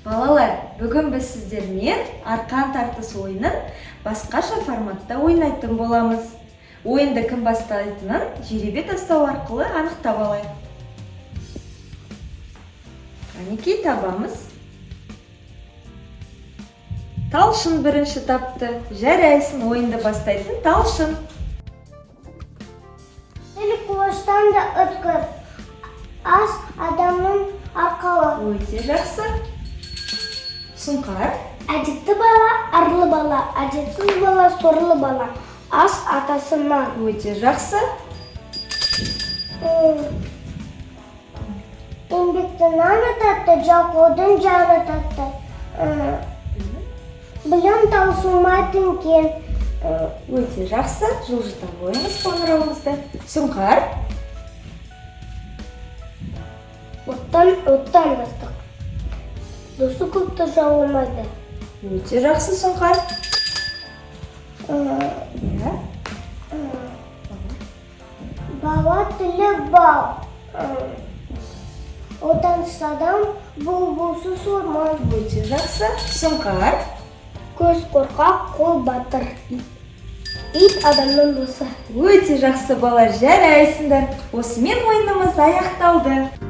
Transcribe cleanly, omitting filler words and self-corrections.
Балалар, бүгін біз сіздермен арқан тартыс ойынын басқаша форматта ойнайтын боламыз. Ойынды кім бастайтынын жеребе тастау арқылы анықтап алайық. Қанекей, табамыз. Талшын бірінші тапты. Жарайсың, ойынды бастайтын Талшын. Тіл қылыштан да өткір. Ас адамның арқауы. Өте жақсы. Сұңқар. Әдепті бала арлы бала, әдепсіз бала сорлы бала. Ас атасынан. Өте жақсы. Еңбектің наны тәтті, жалқаудың жаны тәтті. Білім таусылмайтын кен. Өте жақсы. Жылжыта қойыңыз қоңырауыңызды. Сұңқар. Оттан оттан астық. Досы көпті жауылмайды. Өте жақсы, Сұңқар. Иә. Бала тілі бал. Отансыз адам бұлбұлсыз орман. Өте жақсы. Сұңқар. Көз қорқақ, қол батыр. Ит адамның досы. Өте жақсы, балалар, жарайсыңдар. Осымен ойынымыз аяқталды.